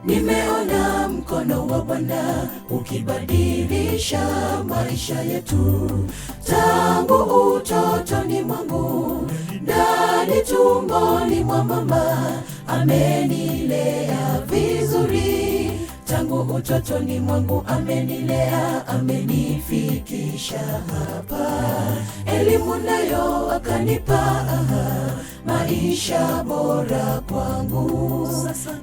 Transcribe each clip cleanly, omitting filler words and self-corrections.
Nimeona mkono wa Bwana ukibadilisha maisha yetu. Tangu utotoni mwangu ndani tumboni mwa mama amenilea vizuri. Tangu utotoni mwangu amenilea, amenifikisha hapa. Elimu nayo akanipa, maisha bora kwangu.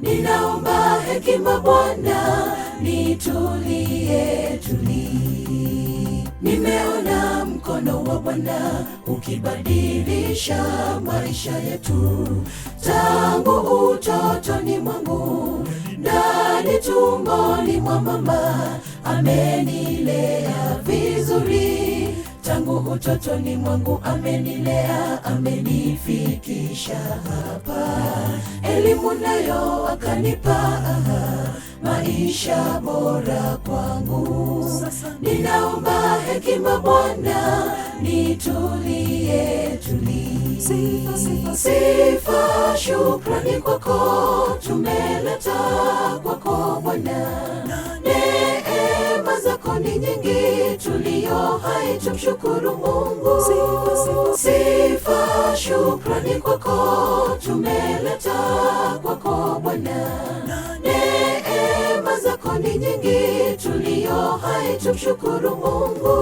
Ninaomba hekima Bwana, nitulie tulie. Nimeona mkono wa Bwana ukibadilisha maisha yetu. Tangu utotoni mwangu ndani tumboni mwa mama amenilea vizuri. Tangu utotoni mwangu amenilea, amenifikisha hapa. Elimu nayo akanipa, maisha bora kwangu. Ninaomba hekima Bwana, nitulie tulie. Sifa, sifa, shukrani kwako tumeleta kwako Bwana. Neema zako ni nyingi, tulio hai tumshukuru Mungu. Sifa, sifa, shukrani kwako tumeleta kwako Bwana. Neema zako ni nyingi, tulio hai tumshukuru Mungu.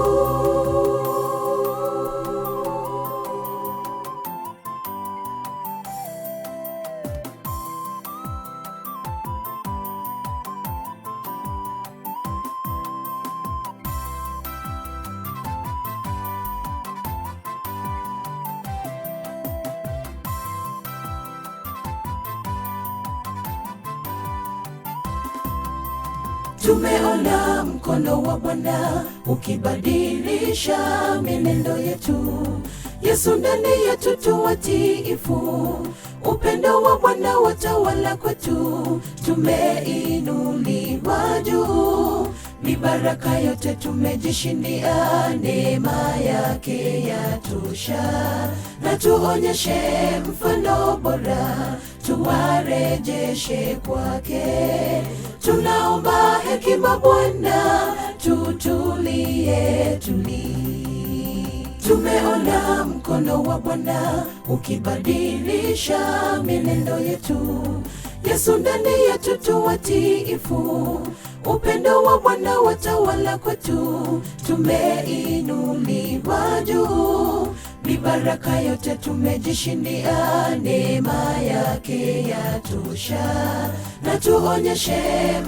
Tumeona mkono wa Bwana ukibadilisha mienendo yetu. Yesu ndani yetu tuwatiifu, upendo wa Bwana watawala kwetu. Tumeinuliwa juu, mibaraka yote tumejishindia, neema yake yatosha. Na tuonyeshe mfano bora, tuwarejeshe kwake. Tunaomba hekima Bwana, tutulie tulie. Tumeona mkono wa Bwana ukibadilisha mienendo yetu. Yesu ndani yetu tuwatiifu, upendo wa Bwana watawala kwetu. Tumeinuliwa juu, mibaraka yote tumejishindia, neema yake yatosha. Na tuonyeshe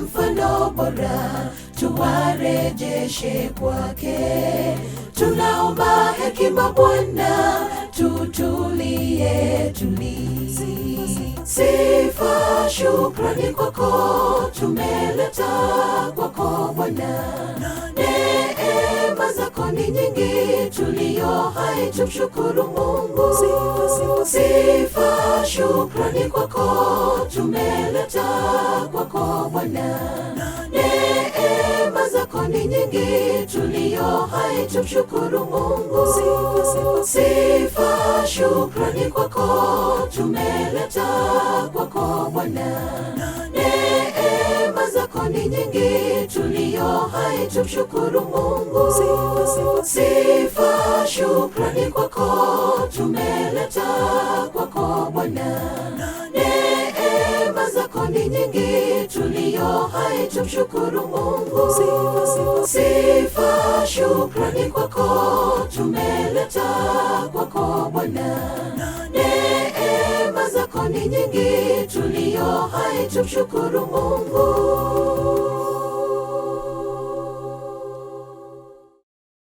mfano bora, tuwarejeshe kwake. Tunaomba hekima Bwana, tutulie tulie. Sifa, shukrani kwako tumeleta kwako Bwana. Neema zako ni nyingi, tulio hai tumshukuru Mungu. Sifa, shukrani kwako tumeleta kwako Bwana. Neema zako ni nyingi, tulio hai tumshukuru Mungu. Sifa, shukrani kwako tumeleta kwako Bwana. Neema zako ni nyingi, tulio hai tumshukuru Mungu. Sifa, shukrani kwako tumeleta kwako Bwana. Neema zako ni nyingi, tulio hai tumshukuru Mungu. Sifa, shukrani kwako tumeleta kwako Bwana. Neema zako ni nyingi, tulio hai tumshukuru Mungu.